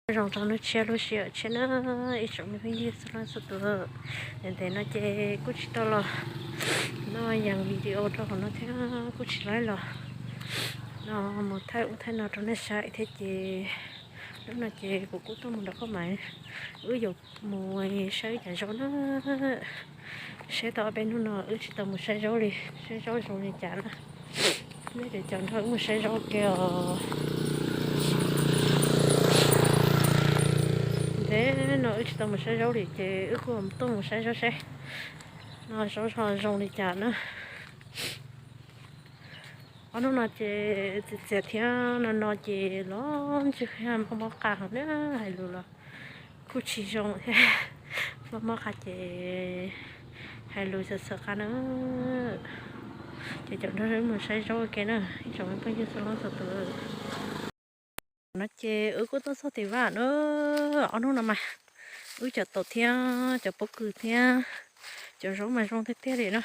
Zoo rau hnub tshiab lub sij hawm tshiab na, ib tsoom me phooj ywg txhua leej txhua tus. Ntev ntev no ces kuj tsis tau los noj yees video rau hauv no thiab kuj tsis laib los no mus thaij ub thaij no rau nej saib thiab ces hnub no ces kuv kuj tuaj mus nrog Phaj Maiv wb yuav mus saib wb cov zaub na, saib tau ob peb hnub no wb tsis tau mus saib zaub li, saib zaub zoo li cas na. Nej cov caum nrog wb mus saib zaub ke os. Ntev no wb tsis tau mus saib zaub li ces wb kuj tuaj mus saib zaub seb no zaub ho zoo li cas na. Ob hnub no ces txias txias thiab no no ces los ntswg mob mob qa heev na, hais lus los kuj tsis zoo thiab, mob mob qa ces hais lus txawv txawv qa na. Ces caum nrog wb mus saib zaub ke na ib tsoom me phooj ywg txhua leej txhua tus. No ces wb kuj tuaj txog tim vaj na, ob hnub no mas wb cov taum thiab cov pob kws thiab cov zaub mas zoo tiag tiag li na.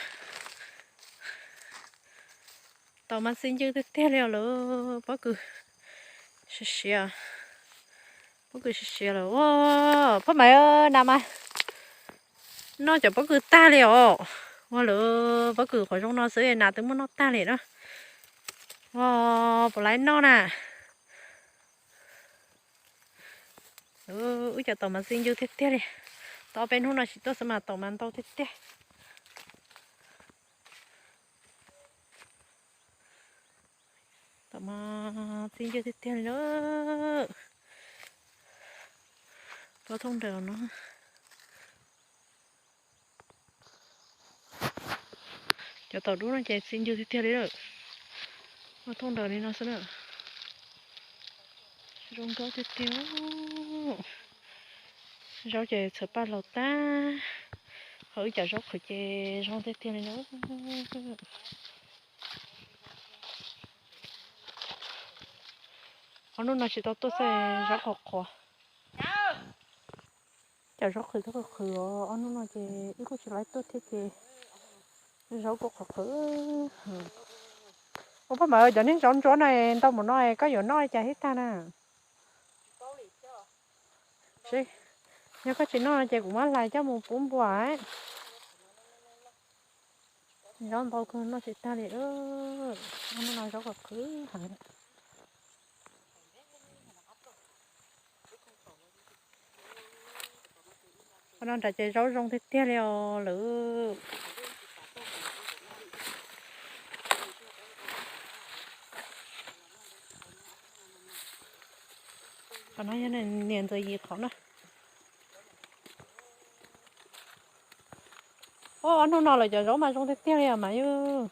Taum mas txi ncw tiag tiag li os lawm, pob kws siav siav, pob kws siav siav lawm. Phaj Maiv, nas mas noj cov pob kws tag li os. Ua lawm pob kws qhov zoo no xwb nas twb muab noj tag li na. Ua, puas laib noj na. Wb cov taum mas txi ncw tiag tiag li. Tau peb hnub no tsis tuaj xwb mas taum mas ntau tiag tiag. Taum mas txi ncw tiag tiag li na. Pob thooj ntawm no. Cov taum dub no ces txi ncw tiag tiag li lawm. Pob thooj ntawm li no xwb na. Zoo nkauj tiag tiag. Zaub ces txhawv paj laug tag, ho wb cov zaub qhwv ces zoo tiag tiag li na. Ob hnub no tsis tau tuaj xwb zaub qhuav qhuav. Cov zaub qhwv twb qhwv qhwv os, ob hnub no ces wb kuj tsis laib tuaj thiab ces zaub kuj qhwv qhwv. Ua Phaj Maiv, cov niag zaub ntsuab no ntau mus no koj yuav noj li cas thiaj tag na? Yog koj tsis noj ces kuv muab hlais coj mus pub npua. Zaub ntau kawg noj tsis tag li. Hnub no zaub qhwv qhwv heev. Qhov no nrad ces zaub zoo tiag tiag li os lawm. Qhov no yog niam ntxawm Yim qhov na. Ob hnub no lawm cov zaub mas zoo tiag tiag li os mas yog.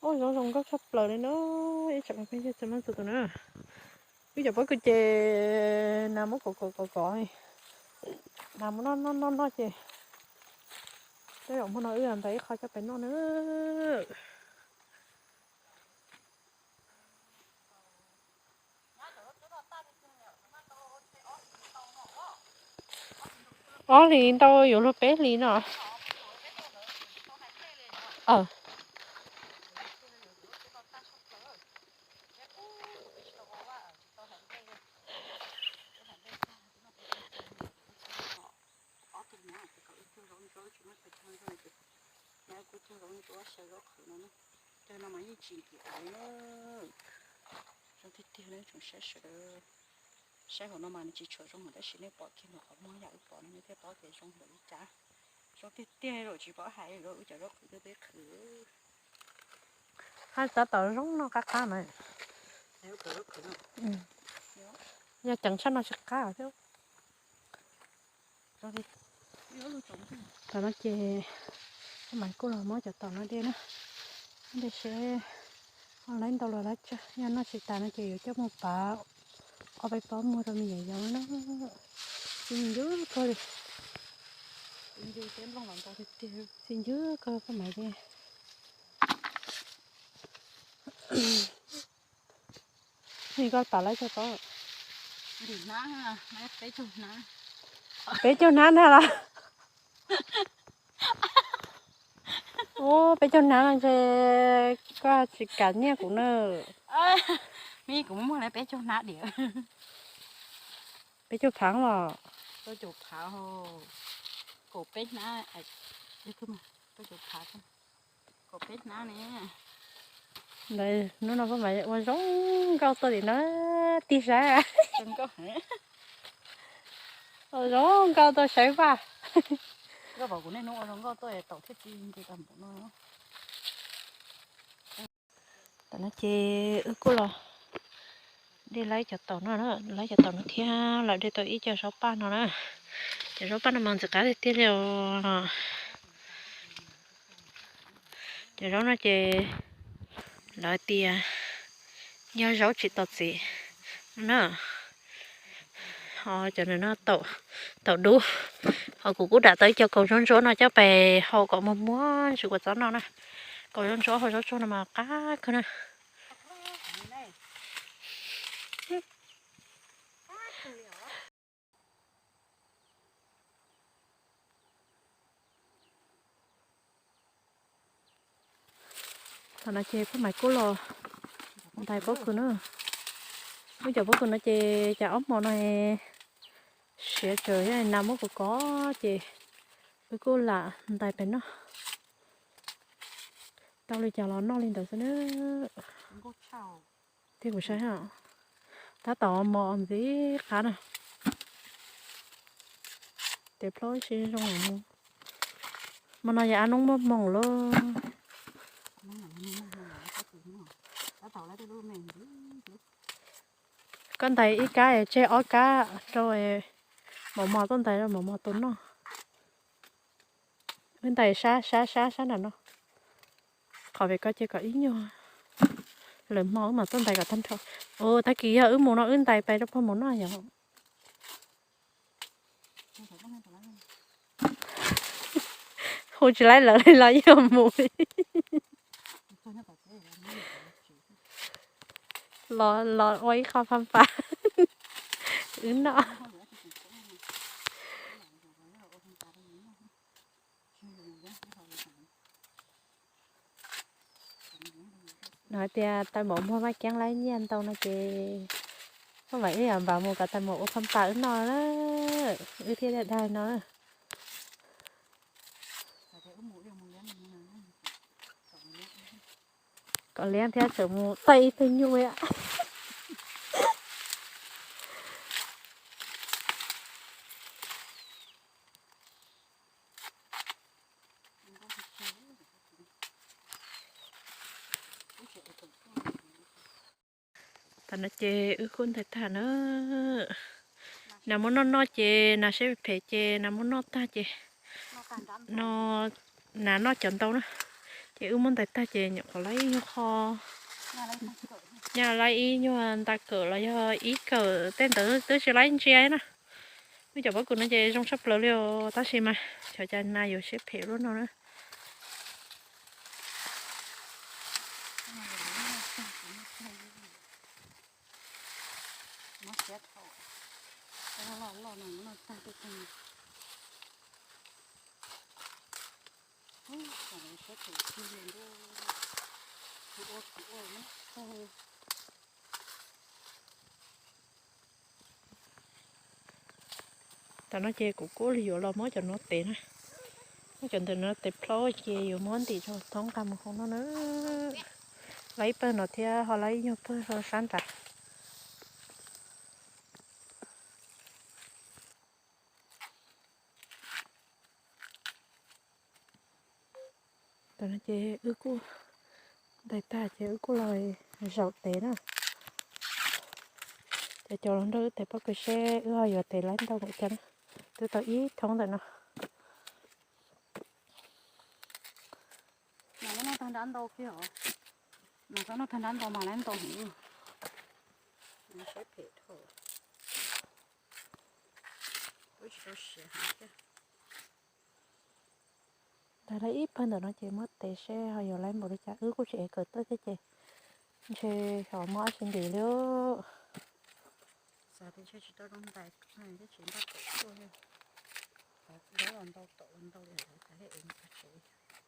Ub, zaub zoo nkauj tshaj plaws li na, ib tsoom phooj ywg txhua leej txhua tus na. Wb cov pob kws ces nas muab kov kov kov kov, nas muab noj noj noj noj ces tej zaum hmo no wb ntawd ib qho coj pem noj na. Ob hlis ntau yuav luag peb hlis no. Zoo tiag tiag, saib sawv daws. Saib hauv no mas nws tsis tshua zoo tab sis nej pom kiag nws qhov muag yam wb pom no nej thiaj paub tias zoo npaum li cas. Zoo tiag tiag li tsis paub hais li, wb cov zaub qhwv twb peb qhwv. Hais txog tom zaub no qab qab mas yog ceev tshaj no tsis qab thiab. Thaum no ces Phaj Maiv kuj los muab cov taum no de na, de seb ho laib ntau los laib tsawg, yog noj tsis tas no ces yuav coj mus pav ob peb pob muag rau me nyuam yaus na. Txi ncw kawg li, txi ncw thiab nplooj los ntau tiag tiag, txi ncw kawg Phaj Maiv de. Nws koj pav laib txog pob? Peb caug hnab ntag los? Ub, peb caug hnab no ntshe koj tsis kam nyiaj kuv na. Me kuv muaj li peb caug hnab diam. Peb caug phav los? Peb caug phav, kaum peb hnab, peb caug phav, kaum peb hnab ne. Ntawd hnub no Phaj Maiv ua zoo nkauj tuaj tim no, tig saib. Ua zoo nkauj tuaj saib Phaj. Koj pom kuv niaj hnub ua zoo nkauj tuaj tom thiaj tsis nce tau npaum no. Tam no ces wb kuj los de laib cov taum no, laib cov taum no thiab los de tau ib co zaub paj no na. Cov zaub paj no mas ntxim qab tiag tiag li os. Cov zaub no ces lawv tias yog zaub tsis tau txiv na. Ho cov no taum dub. Ho kuv kuj dam tau ib co kaus ntsuab ntsuab no coj pes hau kom muag muag ntsis kuv txhob noj na. Kaus ntsuab ntsuab hau zaub tsuag no mas qab kawg na. Tam no ces Phaj Maiv kuj los ntais pob kws na. Wb cov pob kws no ces cas ob hmo no siav tsawv, yog nas muab kov kov ces wb kuj lam ntais pem noj. Tau li cas los noj li ntawd xwb na. Thiab kuv saib, tab tom mos ntxim qab na. Tes plaub si zoo. Hmo no yog ab noob muaj hmoo lauj. Koj ntais ib kab es tseg ob kab rau mos mos tuaj ntais rau mos mos tus noj. Wb ntais sab sab sab sab nram no. Qhov pem ko ces kom ib nyuag lawm hmo wb mam tuaj ntais kom tag nrho. Ua tag kis yog wb mus no wb ntais pais rau pog mus noj yom. Hu tsis laib lawv li los yog mus. Los los ua ib qho phaj pam wb noj. No hais tias tais maum muag Vaj Keeb laib nyiaj ntau no ces Phaj Maiv wb yam npam mus kom tais maum ua phaj pam wb noj na. Wb thiaj li dag no. Kom liab thiab tseem mus taij ib tug nyuj. Tam no ces wb kuj ntais tag na. Nas muab noj noj ces nas siab phem ces nas muab noj tag ces no, nas noj cov ntau na. Ces wb muab ntais tag ces nyuam qhuav laib ib nyuag qho, nyaj laib ib nyuag nta kawm los yog ib kawm tej ntawd twb tsis laib ntsia na. Wb cov pob kws no ces zoo tshaj plaws li os, tab sis mas xyov cas nas yuav siab phem luaj no na. Tam no ces kuv kuj yuav los muab cov no tev na. Muab cov ntawm no tev plaub ces yuav muab ntim rau thoob nqa mus hau noj na. Laib ib pawg no thiab ho laib ib nyuag pawg rau sab nrad. Tam no ces wb kuj ntais tag ces wb kuj los zaum tev na. Ces cov los nrog wb tev pob kws seb wb ho yuav tev laib ntau npaum cas na. Twb tau ib thoob ntawm no. Mas noj tag nrab ntau kiag os. Mas tau noj tag nrab ntau mas laib ntau heev. Mas siab phem dhau. Wb tsis tau siav heev thiab. Ntais laib ib pawg ntawm no ces muab tev seb ho yuav laib npaum li cas, wb kuj tsis ev kawm tuaj thiab ces ntshe xyov muaj dab tsi ntim li. Xav tias ntshe tsis tau zoo ntais, thiaj tsis npaj kawm tuaj li. Dab los ntau, tom los ntau li, tas thiaj ev mus tsev.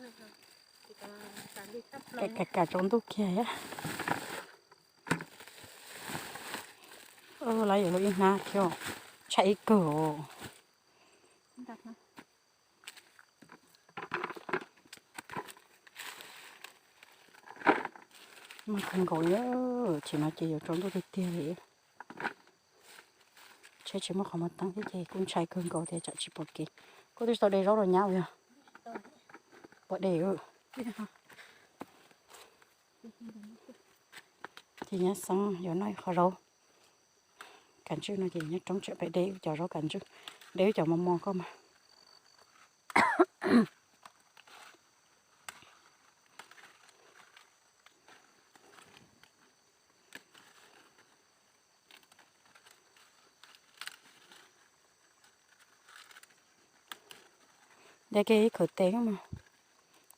Kam kam tsaus ntuj kiag. Lawv yuav luag ib hnab thiab, tshaj ib kawg os. Mag kawg nkaus li, tsis no ces yuav tsaus ntuj tiag tiag li. Tsheb tsis muaj qhov muag teeb thiab ces kuj ntshai kawg nkaus tias tsam tsis pom kev. Koj twb tsis tau de zaub rau nyab ua yog? Puas de? Ces nyab xeeb yuav noj ib qho zaub kav ntswj no ces nyob roob tseem pem de wb cov zaub kav ntswj, de wb cov mos mos koj mas. De kiag ib khawv tes mas,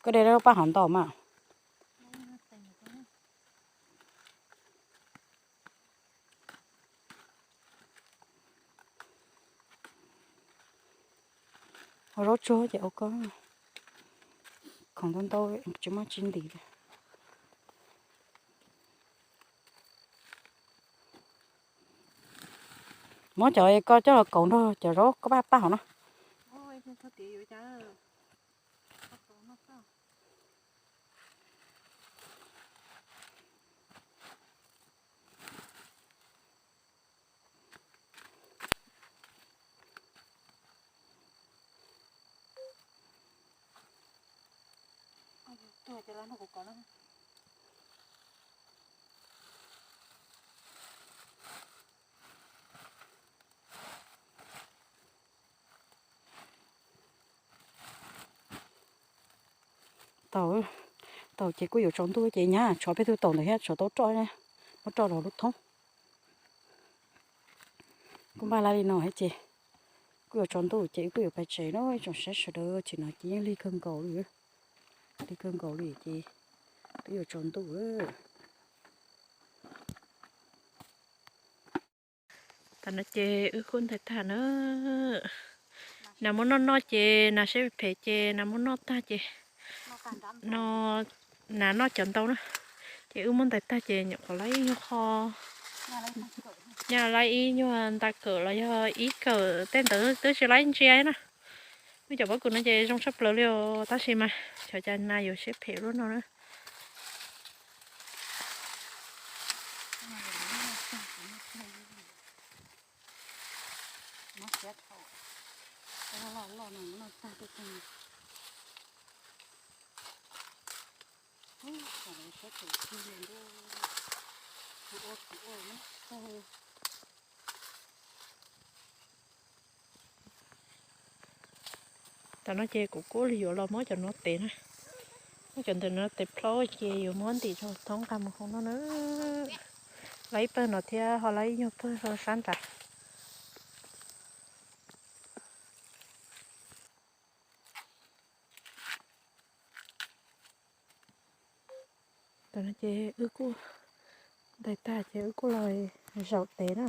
koj de lub paj hov ntau mas. Ua zaub tsuag ces ua koj khoom ntau ntau tsis muaj tsis ntim li. Muab cov ko coj los kauv nrog cov zaub koj paj paj hov no. Taum, taum ces kuj yuav tsaus ntuj ces nyab tshov peb tug taum ntawd thiab tshov tau roj, muab roj los lub thoob. Kuj npaj laj li no thiab ces kuj yuav tsaus ntuj ces wb kuj yuav pais tsev na ib tsoom saib sawv daws, tsis no ces yeej lig kawg nkaus li, lig kawg nkaus li ces twb yuav tsaus ntuj. Tam no ces wb kuj ntais tag na. Nas muab noj noj ces nas siab phem ces nas muab noj tag ces no, nas noj cov ntau na. Ces wb muab ntais tag ces nyuam qhuav laib ib nyuag qho, nyaj laib ib nyuag nta kawm los yog ib kawm tej ntawd twb tsis laib ntsia na. Wb cov pob kws no ces zoo tshaj plaws li os, tab sis mas xyov cas nas yuav siab phem luaj no na. Tam no ces kuv kuj li yuav los muab cov no tev na, muab cov ntawm no tev plaub ces yuav muab ntim rau thoob nqa mus hau noj na. Laib ib pawg no thiab ho laib ib nyuag pawg rau sab nrad. Tam no ces wb kuj ntais tag ces wb kuj los zaum tev na.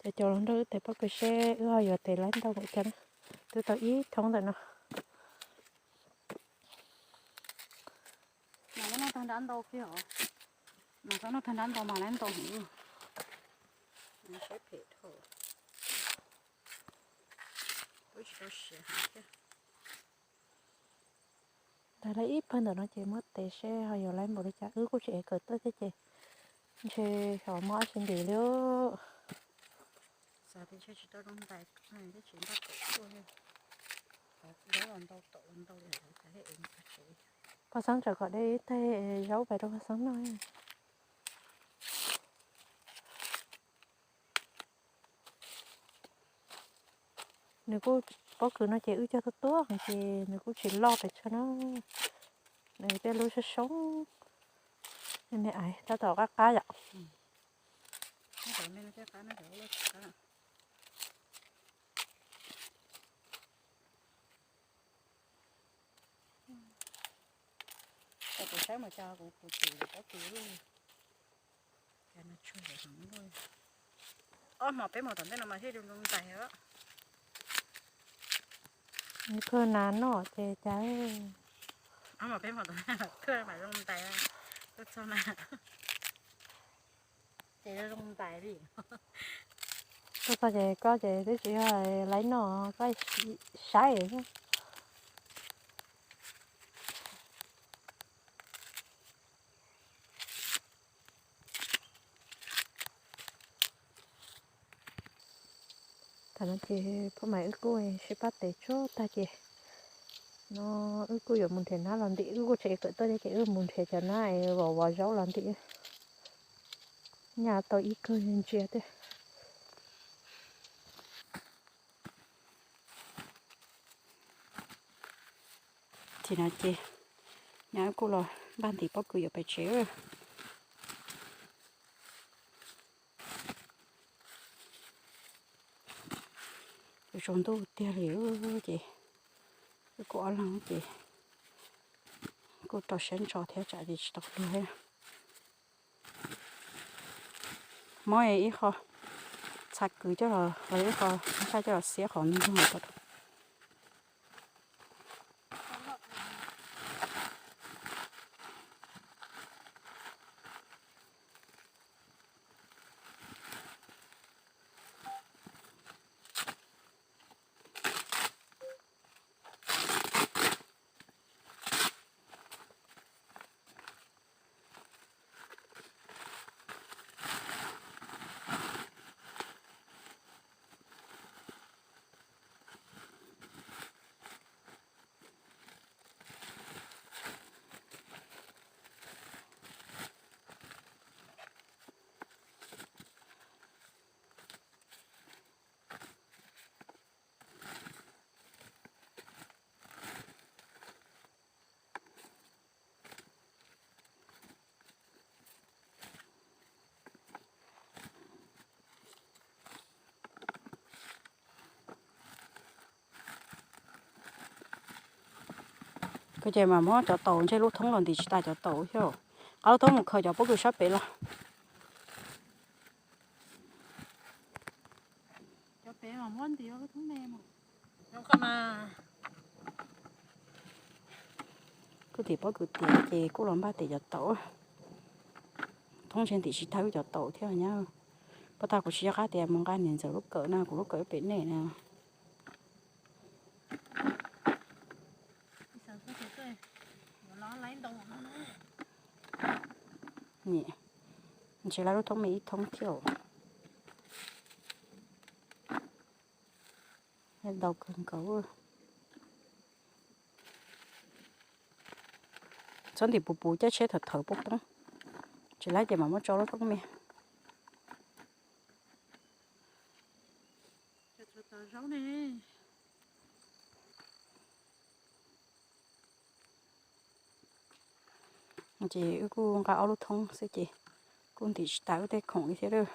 Ces cov los nrog wb tev pob kws seb wb ho yuav tev laib ntau npaum cas na. Twb tau ib thoob ntawm no. Mas noj tag nrab ntau kiag os. Mas txhob noj tag nrab ntau mas laib ntau heev. Saib phem dhau. Twb tsis tau siav heev thiab. Tag lawm ib pawg ntawm no ces muab tev seb ho yuav laib npaum li cas, wb kuj tsis ev kawm tuaj thiab ces ntshe xyov muaj dab tsi ntim li. Xav tias ntshe tsis tau zoo ntais, thiab tsis npaj kawm tuaj. Zaub los ntau, taum los ntau li, pog Xeeb tsam kom de ib taig zaub pais rau pog Xeeb noj. Nws kuj, pob kws no ces wb cog tuaj tuaj ces nws kuj tsis loj pes tsawg na. Nws tej lub soob soob, me me ais tab tom qab qab yom. Kuv saib mas cas kuv, kuv tsis pob kws, cas no tsuag heev. Ob hmos peb hmos tom ntej no mas thiaj li ntais os. Koj nas noj ces cas. Peb mam zoo ntais, txog na, ces zoo ntais li. Koj txog ces koj ces twb tsis yog laiv noj, koj saib. Thaum no ces poj mas wb kuj sib pab tes tsuag tag ces no wb kuj yuav mus nrhiav nab los ntim, wb kuj tseem kawm tuaj thiab ces wb mus nrhiav cov nab es vov vov zaub los ntim. Nyaj tau ib kawg ntsia thiab. Ces no ces nyab wb kuj los npaj ntim pob kws yuav pem tsev. Tsaus ntuj tiag li ces wb kuj ob leeg ces kuj rau siab ntso thiab tsam ces tsis tau luag thiab. Muab ib qho txha kwv coj los, ib qho ntshai coj los xiab qhov ntuj ntuj no. Koj ces mas muab cov taus ntsej lub thoob los ntim tsis tas cov taus thiab. Qab lub thoob mus khaws cov pob kws sab pem los. Kuj tim pob kws tiav ces kuj los npaj tim cov taus. Thoob ntshe ntim tsis tag wb cov taus thiab nyab. Puag ta kuv tsis nco qab tias mus nqa niam ntxawm lub kawm na, kuv lub kawm pem nej na. Ntshe lawv lub thoob me ib thoob thiab. Ntau kawg nkaus. Txhob ntim puv puv caj tsheb thawv thawv poob poob. Tsis laib ces mam muab tso lub thoob me. Ces wb kuj nqa ob lub thoob xwb ces kuj ntim tsis tas wb tej khoom li thiab lawm.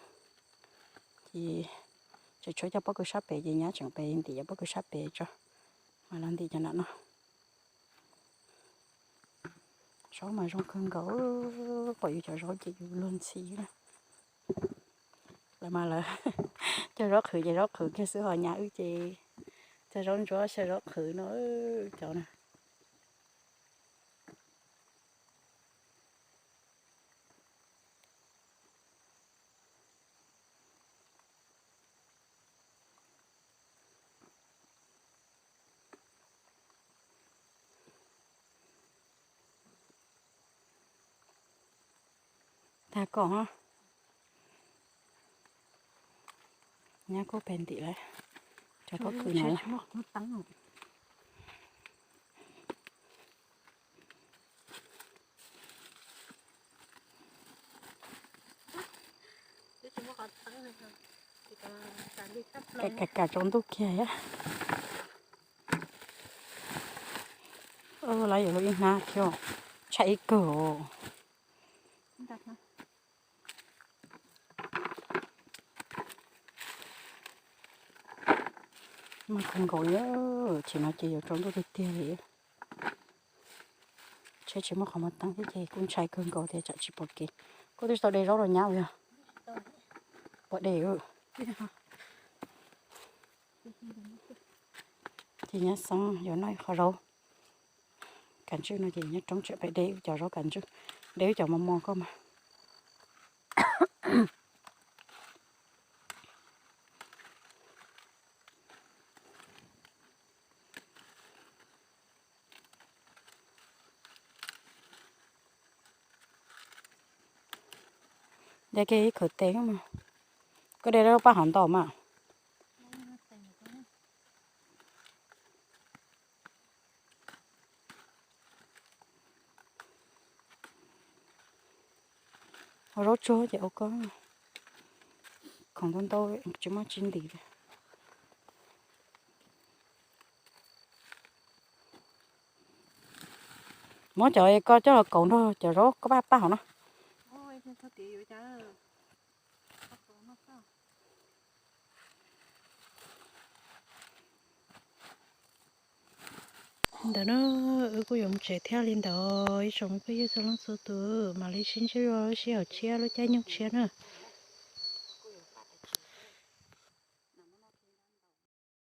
Ces tseem tshuav cov pob kws sab pem ces nyab tseem pem ntim cov pob kws sab pem tso, mas los ntim cov no no. Zaub mas zoo kawg nkaus, pom yus cov zaub ces yus luag ntxhi na. Lawv mas lawv cog zaub qhwv ces zaub qhwv kiag xwb, ho nyab wb ces cog zaub ntsuab xyaw zaub qhwv no cov na. Tag koj, nyab kuj pem ntim lawm cov pob kws no. Kam kam tsaus ntuj kiag thiab. Lawv yuav luag ib hnab thiab, ntshai ib kawg. Mag kawg nkaus li, tsis no ces yuav tsaus ntuj tiag tiag li. Tsheb tsis muaj qhov muag teeb thiab ces kuj ntshai kawg nkaus tias tsam tsis pom kev. Koj twb tsis tau de zaub los nyab yog? Pom de. Ua, Ces nyob xoob yuav noj ib qho zaub kav ntswj no ces nyob roob tseem pem de wb cov zaub kav ntswj, de wb cov mos mos koj mas. De kiag ib khawv tes mas. Koj de lub paj hov ntau mas. Ua zaub tsuag ces ua koj, khoom ntau ntau tsis muaj tsis ntim li. Muab cov koj coj los kaus nrog cov zaub koj paj paj hov no. Ntawd na, wb kuj yuav mus tsev thiab li ntawd, ib tsoom phooj ywg txhua leej txhua tus mam li sib ntsib dua lub sij hawm tshiab lub caij nyoog tshiab na.